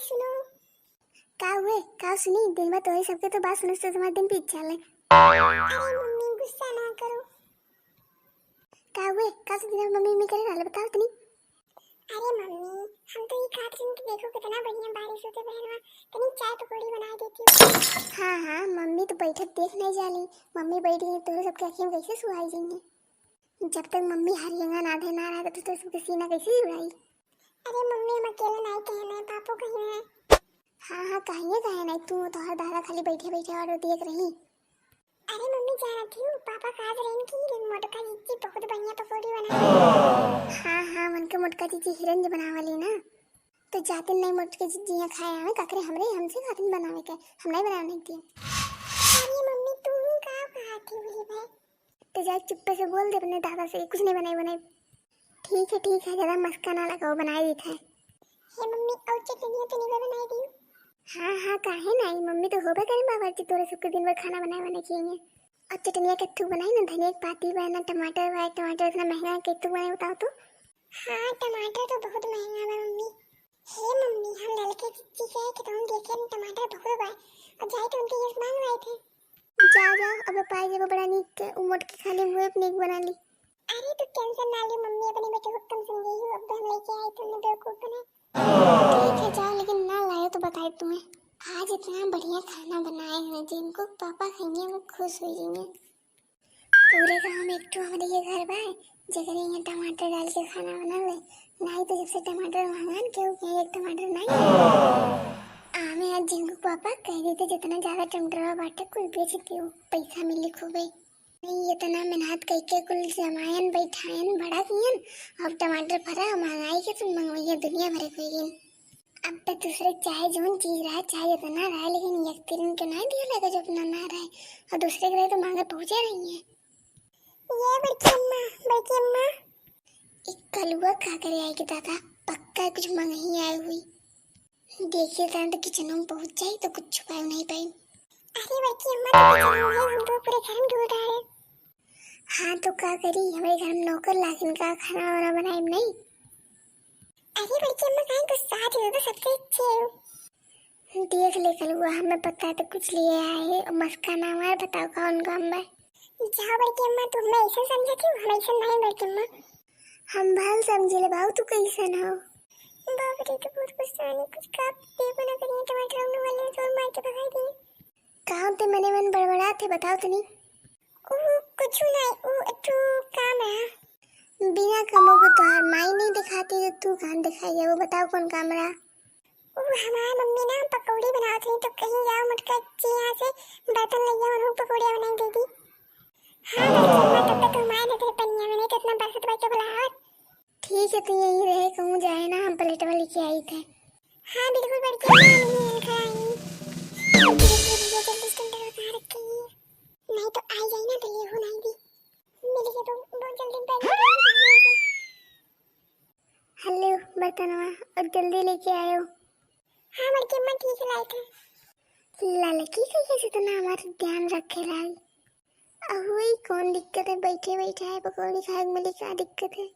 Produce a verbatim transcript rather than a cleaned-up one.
सुनो। का हुए? का सुनी? दिन भर तोहरे सबके तो बात सुनत सुनत हमार दिन बीत जाले। अरे मम्मी, गुस्सा ना करो। का हुए? का सब दिन भर मम्मी मम्मी करे रहले, बताओ तनी। अरे मम्मी, हम तो ये कहत रही कि देखो कितना बढ़िया बारिश होते बहनवा, तनी चाय पकौड़ी बना देती हो। हाँ हाँ, मम्मी तो बैठत देख नहीं जाली। मम्मी बैठ गई, तोहरे सबके आँखी में कैसे सुहाई जाइए। जब तक मम्मी हरियंगा ना दे ना रहे, तब तक सबके सीना कैसे जुड़ाई? अरे मम्मी, हम अकेले नहीं कहे ना, पापो कहे ना। हाँ हाँ, कहिए कहे नहीं, तू तो हर दादा खाली बैठे बैठे और देख रही। अरे मम्मी, जानत ही हूँ, पापा कहत रहन कि मोटका जीजी बहुत बढ़िया पकौड़ी बनावे। हाँ हाँ, उनके मोटका जीजी हिरन जे बनावली ना, तो जातिन नहीं मोटके जीजी यहाँ खाए आवे, काकरे हमरे हमसे खातिन बनावे के, हम नहीं बनावे नहीं दिए। अरे मम्मी, तू ही का कहत ही बोली भाई? तो जाए चुप्पे से बोल दे अपने दादा से, कुछ नहीं बनाई बनाई। ठीक है ठीक है, ज्यादा मस्का ना लगाओ, बनाई देत है। हे मम्मी, और चटनिया तो नहीं बनाई दी? हाँ हाँ, काहे नहीं, मम्मी तो होबे करे बावर्ची, तोरे सबके दिन भर खाना बनाए बनाए चाहिए। और चटनिया के तू बनाई ना, धनिया के पाती बा ना, टमाटर बा, टमाटर इतना महंगा है, के तू बनाई बताओ तो। हाँ, टमाटर तो बहुत महंगा बा मम्मी। हे मम्मी, हम ललके जीजी के खेतवा में देखे न टमाटर बहुत बा, और जाए तो उनके यस मांग रहे थे। जा जा, अब पाई जब बड़ा नीक के, उ मोटकी खाली मुँह अपने एक बना ली। अरे तू टेंशन ना ले मम्मी, अपने बेटे को कम समझे ही, अब हम लेके आए तो उन्हें बेवकूफ बना। ठीक है जाओ, लेकिन ना लाए तो बताए तुम्हें। आज इतना बढ़िया खाना बनाए हैं, जिनको पापा खाएंगे वो खुश हो जाएंगे। पूरे गांव में एक तो हमारे ये घर बा, जेकरे यहाँ टमाटर डाल के खाना बनावे। नहीं तो जब से टमाटर महंगा न, केहू के एक टमाटर नहीं। आमे आज जिनको पापा कह देते, जितना ज्यादा टमाटर बाटे, कुल बेच दियो, पैसा मिली खूबे। नहीं, इतना मेहनत करके कुल जमायन, बैठायन, बड़ा कियन, अब टमाटर फरा, महंगाई के तुम मंगवैया दुनिया भर के होई। अब तो दूसरे चाहे जौन चीज रहा, चाहे जितना रहा, लेकिन एक तिरन के ना दिया लगा जो अपना ना रहे, और दूसरे के रहे तो मांगे पहुंचे रही है। ये बड़की अम्मा, बड़की अम्मा। एक कलुआ का करे आएगी दादा, पक्का कुछ मंगही आई हुई। देखिए जान तो किचन में पहुंच जाई तो कुछ छुपाए नहीं पाई। अरे बड़की अम्मा, तो किचन में हम तो पूरे घर में ढूंढ रहे हैं। हाँ तो का करी, हमारे घर में नौकर लागिन का, खाना वाना बनाए नहीं। अरे बड़की अम्मा, काहे गुस्सा रही हो, तो सबसे अच्छे हो। देख ले कलुआ, हमें पता है तो कुछ लिए आए है, और मस्का ना मार, बताओ कौन काम बा। जाओ बड़की अम्मा, तुम हमें ऐसा समझती हो, हम ऐसा नहीं बड़की अम्मा। हम भल समझे ले बाऊ, तू कैसन हो? बाप रे, तो बहुत गुस्सा आने, कुछ का देबो ना करिए, टमाटर हमने वाले जोर मार के भगा दिए। कहाँ ते मने मन बड़बड़ात है, बताओ तनी। ऊ कुछ नहीं, ऊ एक ठो काम रहा। बिना कामों को तोहार माई नहीं दिखाती तो तू कहाँ दिखाई है, वो बताओ कौन काम रहा? ऊ हमार मम्मी ना पकौड़ी बनावत रही तो कहीं जाओ मोटका जी यहाँ से बर्तन ले जाओ, उन्हों पकौड़िया बनाई दे दी। हाँ बड़की अम्मा, तब तक हम आए ना तेरे पनिया में, नहीं तो इतना बरसत बरसत बुलावत। ठीक है, तू यहीं रहे, कहूँ जाए ना, हम प्लेटवा लेके आई थे। हाँ बिल्कुल बड़की अम्मा, हम यहीं खड़ा आई। अब धीरे धीरे भैया जल्दी सिलेंडर उतार रखे हैं, नहीं तो आई जाए ना तो लेहू नहीं दी। मिल गए तो बहुत जल्दी बैठ गए। हेलो बर्तनवा, और जल्दी लेके आयो। हाँ बड़की अम्मा, ठीक है, लाए थे। ललकी कैसे इतना हमार ध्यान रखे लाई? अहुई कौन दिक्कत है, बैठे बैठे है पकौड़ी खाए के मिली, का दिक्कत है?